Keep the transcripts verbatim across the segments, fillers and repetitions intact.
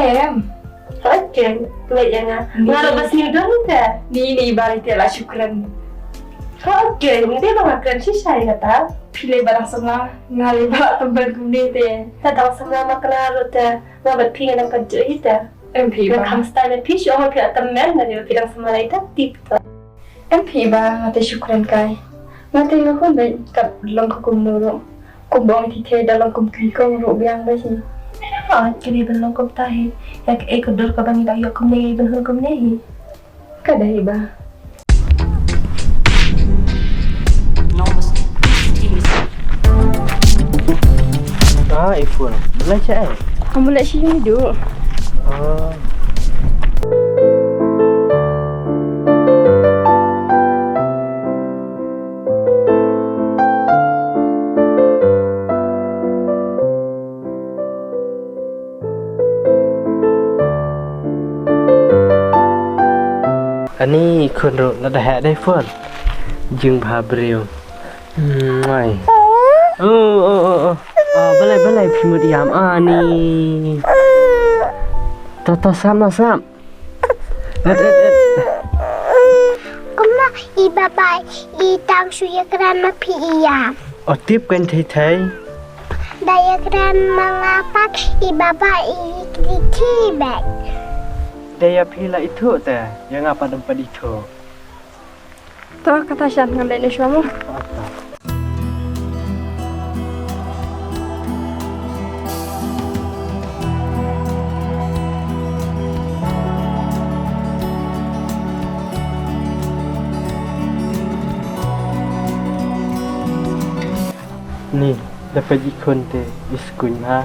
Em. Hooid, leh ïa nga. Nga ruh ba sniew don te. Ni ni ba te la shu kren. Hooid, ni ba nga kren shisha ïa kata. Phi leh ba dang samla, nga leh ba la tymmen kumne te. Ta dang samla ma kane ruh te. Nga bad phi nga dang ka joi te. Em phi ba. Nga kham style phi shu ong phi la tymmen na phi dang samla ïa ta tip te. Em phi ba nga te shu kren kai. Nga te nga khun bad kat long ka kumno ruh. Kumba ong i Thithei da long kum ki kong ruh biang bha hi. Hooid, kane ban long kumta hi. Ïa kaei ka dur kaba ngi la ïoh kumne ban hun kumne hi. Ka dei ba. Ah, i Phul. Balei sha ei? Balei sha ïing du. Ah. Ani khun ruh lada heh dei phone. Jingbha briew. Mwai. Oh, oh, oh, oh. Ah, balei, balei phi mut ïam ani. To, to, sam, sam. Et, et, et. Kumno i baba i tang shu ïakren ma phi ïa. O tip kan thei thei. Da ïakren ma nga pat i baba i kri ki bek. Da ïa phi la ithuh te, ïa nga pat em pat ithuh. To kata shan ngan leit na shuwa mo. Ni, da peit i khun te, i skuin ha.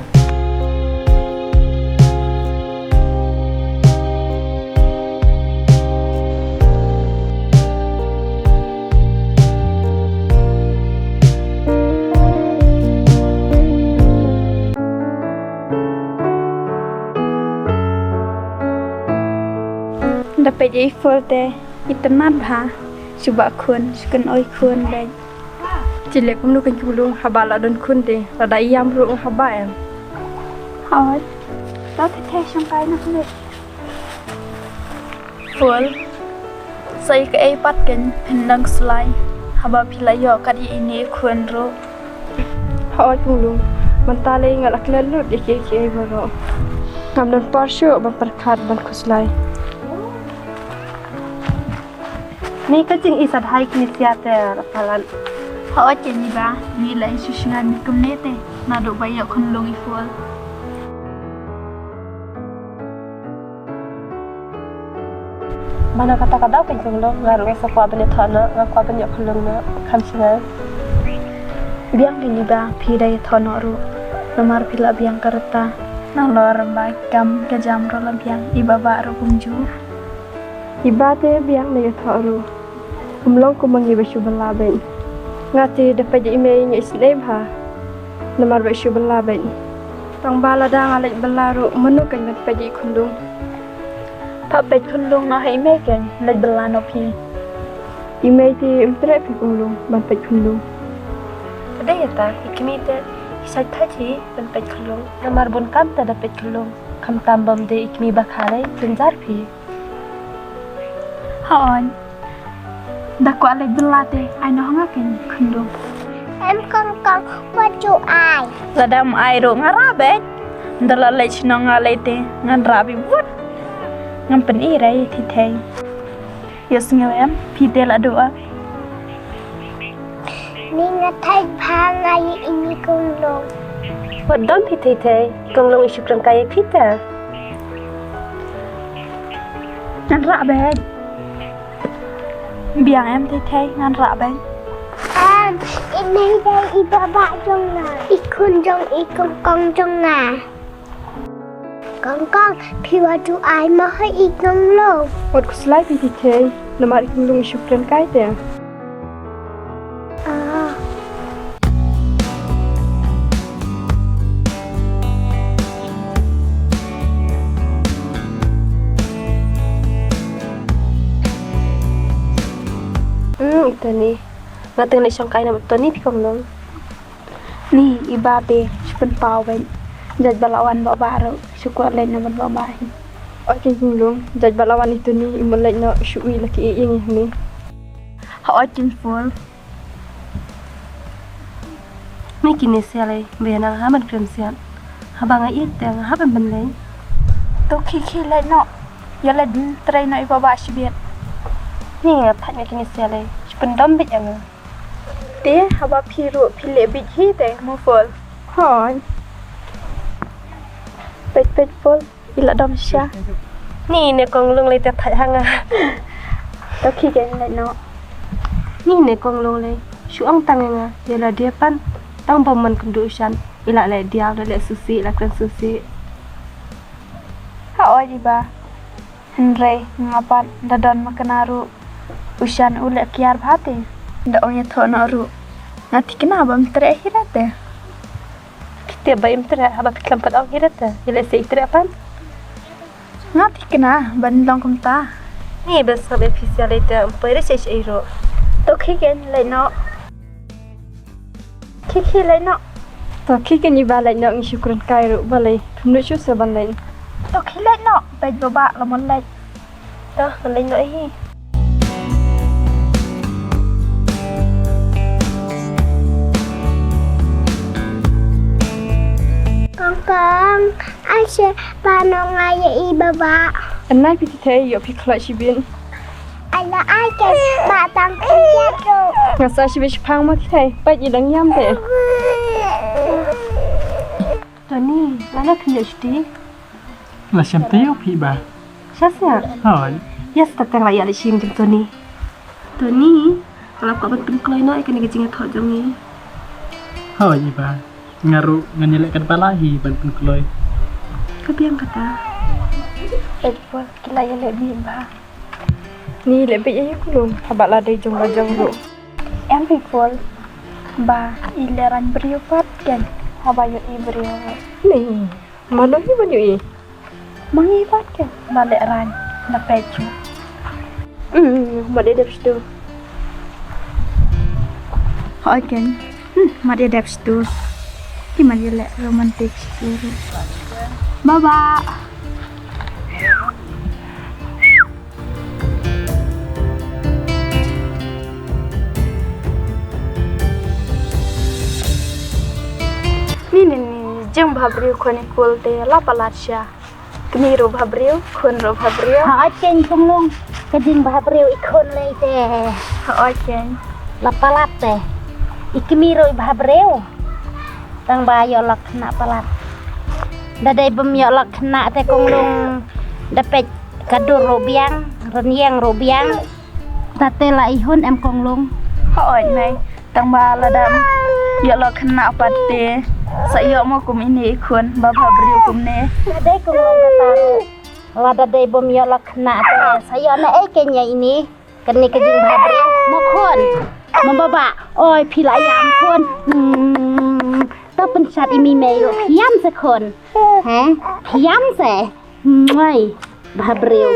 Da peit i Phul te, itynnad bha, shu ba khun, shu kynoi khun beit. Te leh kumno kan kumno haba la don khun te, lada ïam ruh haba em. Hooid. To te te shong kai na khun. Phul. Sa ïa kaei pat kan phin nang slai. Haba phi la ïoh kat ïa ine i khun ruh. Hooid Kumlung. Mynta lei nga la klet lut ïa kiei kiei baroh. Ngam don por shuh ban pyrkhat ban khuslai. Ni ka jingïeit sa dei kine sia te la palat. Hooid kane ba, ngi la ïeit shisha ngan kumne te, naduh ba ïoh khunlung i Phul. Ba na kata ka daw kan kumlung, nga ruh nga sa kwah ban ïathoh noh, nga kwah ban ïoh khunlung noh, kham sngewbha. Biang kane ba, phi da ïathoh noh ruh, namar phi la biang ka rta. Nalor ba kam ka jam ruh la biang, i baba ruh kumjuh. I ba te biang na ïathoh ruh. Um long kum ma ngi ba shu bylla beit. Nga te da peit ïa i mei nga isynei bha. Namar ba shu bylla beit. Tang ba lada nga leit bylla ruh mano kan ban peit ïa i khunlung. Pha peit khunlung noh ha i mei kan leit bylla noh phi. I mei te um treh phi khunlung ban peit khunlung. Ka dei ïa ta i kmie te i shait thait hi ban peit khunlung. Namar bun kam te da peit khunlung. Khamtam bym dei i kmie ba kha lei jynjar phi. Hooid. Da kwah leit bylla te, ai noh nga kane khunlung. Em kong kong, wat ju ai. Lada ym ai ruh nga rah beit. Da la leit shnong nga leit te, ngan rah beit wut. Ngam pyni re i Thithei. Ïohsngew em, phi te la duh ah. Ni nga thait bha nga ïa ine i khunlung. Wat dom phi Thithei, khunlung i shu kren kai ïa phi te. Ngan rah beit. Biang em Thithei, ngan rah beit. Em, ine dei i baba jong nga. I khun jong i kong kong jong nga. Kong kong, phi wat ju ai mo ha i khunlung. Wat khuslai phi Thithei, namar i khunlung i shu kren kai te. Ah. Hmm, ito ni. Nga teng ni shong kai na ito ni phi khunlung. Ni, i ba te, shu pynpaw beit. Jait ba la wan ba ba ruh, Shu kwah leit noh bad baba hi. Oi keiñ Kunlung, jait ba la wan i Tony, i mut leit noh shu ui la ki ïing ïa ngi. Hooid keiñ Phul. Ni kine sialei, ba ïa nang ha ban kren siat. Haba nga ïeit te nga hap ban leit. To khie khie leit noh. Ïa leit trei noh i baba shibit. Ni nga thait nga kine sialei. Shu pyndom bit ïa nga. Te haba phi ruh phi leh bit hi te mo Phul. Hooid. Peit peit Phul. I la dom sha. Ni ne Kunlung lei te thait ha nga. To khie keiñ leit noh. Ni ne Kunlung lei. Shu ong tang ïa nga. Ïa la dia pan. Tang ba man kynduh shan. I la leh diaw, la leh susi, la kren susi. Hooid i ba. Hynrei nga pat da don ma kane ruh. U shan u leh kiar bha te. Da ong ïathoh noh ruh. Nga thikna bym treh hi ra te. Phi tip ba im treh haba phi khlem pat ong hi ra te. Ïa lehse i treh pat. Nga thikna ban long kumta. Ni ba sngap ïa phi sialei te ym poi re shei shei ruh. To khie keiñ leit noh. Khie khie leit noh. To khie keiñ i ba leit noh ngi shu kren kai ruh balei. Phim nud shuh sa ban leit. To khie leit noh. Peit baba la mon leit. To ngan leit noh hi. Kong kong, ai seh ba noh nga ïa i baba. Anai phi Thithei ïoh phi khlot shibit. Ai la ai ke ba tang phi ïa tu. Nga sa shibit shipang mo Thithei. Peit i dang ïam te. Tony, la na phi ïa shuti. La shem te ïoh phi ba. Sha sia. Hoi. Yes ta tang la ïa le shim jong Tony. Tony, la ko ban pynkloi noh ïa kane ka jingïathoh jong ngi. Hoi i ba. Nga ruh ngan ïaleh katba lah hi ban pynkloi. Ka biang kata. Peit Phul ki la ïaleh bit bha. Ni leh bit ïa u Kunlung haba la dei jong la jong ruh. Em phi Phul ba i leh rang briew pat ken haba ïoh i briew ruh. Ni mano hi ban ïoh i. Ma ngi pat ke ba leh rang na peit shu. Hmm, ma dei dep shu. Hoi ken. Hmm, ma dei dep shu. Ki ma dei leh romantic shu. Baba. Ni ni ni jingbhabriew khun i Phul te la palat sha. Kmie ruh bhabriew, khun ruh bhabriew. Ha oi keiñ Kunlung, ka jingbhabriew i khun lei te. Ha oi keiñ. La palat te. I kmie ruh i bhabriew. Tang ba ïoh lok khynnah palat. Da dei bym ïoh lok khynnah te Kunlung da peit ka dur ruh biang, rynïeng ruh biang. Ta te la i hun em Kunlung. Hooid mei. Tang ba la dang ïoh lok khynnah pat te. Sa ïoh mo kum ine i khun ba bhabriew kumne. Ka dei Kunlung kata ruh. Lada dei bym ïoh lok khynnah te sa ïoh na ei keiñ ïa ine. Kane ka jingbhabriew mo khun. Mo baba. Oi phi la ïam khun. Hmm. Ta pynshad i mei mei ruh phi ïam sa khun. He? Phi ïam sa. Mai. Bhabriew.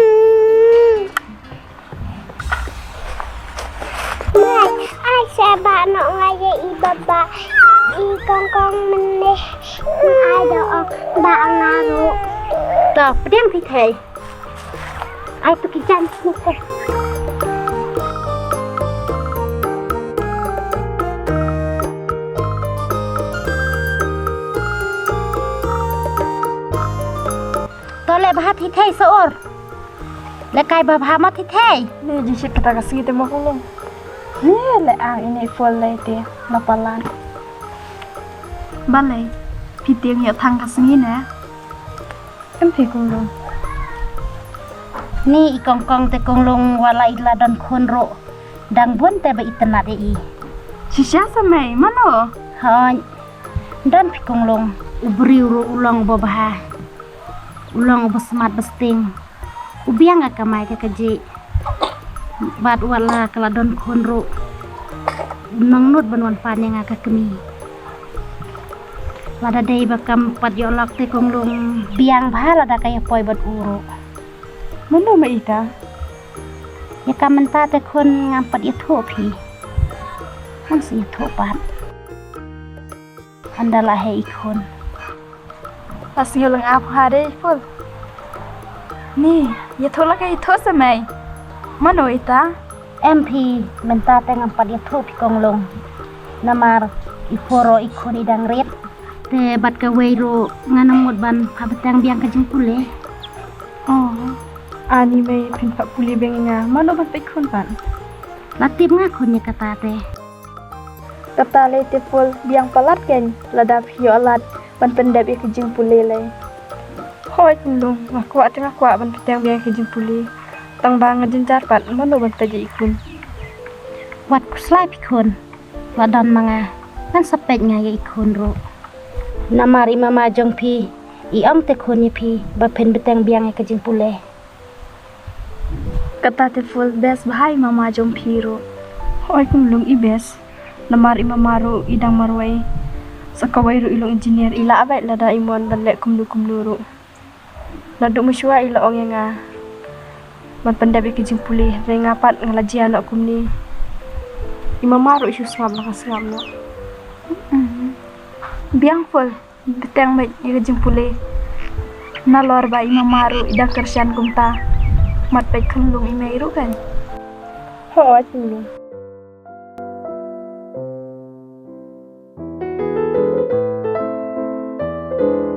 Mai, ai seh ba noh nga ïa i baba. I Kong Kong mynne. Ai da ong ba nga ruh. To pdiang Thithei. Ai tu ki jan smuke. To leh bha Thithei sa ur. Leh kai bha bha mo Thithei. Ni jingshit kata ka sngi te mo Kunlung. Ni leh ang ine i Phul lei te la palat. Balei phi tieng ïoh thang ka sngi ne. Em phi Kunlung. Ni i Kong Kong te Kunlung wala i la don khun ruh. Dang bun te ba itynnad ïa i. Shisha sa mei mano. Hooid. Don phi Kunlung u briew ruh u long uba bha. U long uba smat ba sting. U biang ka kamai ka kajih. Bad wat la ka la don khun ruh. U nongnud ban wan pan ïa nga ka kmie. Lada dei ba kam pat ïoh lok te Kunlung biang bha lada ka ïa poi bad u ruh. Mano ma ita? Ïa ka mynta te khun ngam pat ïathuh phi. Ngam sa ïathuh pat. Ynda la heh i khun. Pas nyo lang ap ha de pul. Ni, ya thola ka itho sa mai. Mano ita? Em phi, mynta te ngam pat ïathuh phi kong Lung. Namar i Phoro i khun i dang rit. Te bad kawei ruh ngan ym mut ban pha bteng biang ka jingpule. Oh, ani mei phin pha pule biang nga, mano ban peit khun pat. La tip nga khun ïa kata te. Kata lei te pul biang palat kein, lada phi ïoh lad ban pyndep ïa ka jingpule lei. Hoi kong Lung, nga kwah te nga kwah ban bteng biang ïa ka jingpule. Tang ba nga jynjar pat, mano ban peit ïa i khun. Wat khuslai phi khun. Wat don ma nga. Ngan sa peit nga ïa i khun ruh. Namar i mama jong phi i ong te khun ïa phi ba phin bteng biang ïa ka jingpule. Kata te pul best bha i mama jong phi ruh. Hoi kong Lung, i best. Namar i mama ruh i dang marwei. Sa kawei ruh i long engineer, i lah beit lada i mon ban leh kumno kumno ruh. Naduh mynshuwa i la ong ïa nga ban pyndep ïa ka jingpule, hynrei nga pat nga la jia noh kumne. I mama ruh i shu sngap la ka sngap noh. Mm. Biang pul, bteng beit ïa ka jingpule. Nalor ba i mama ruh i dang kyrshan kumta. Mat peit kong Lung, i mei ruh kan. Hoi kong Lung.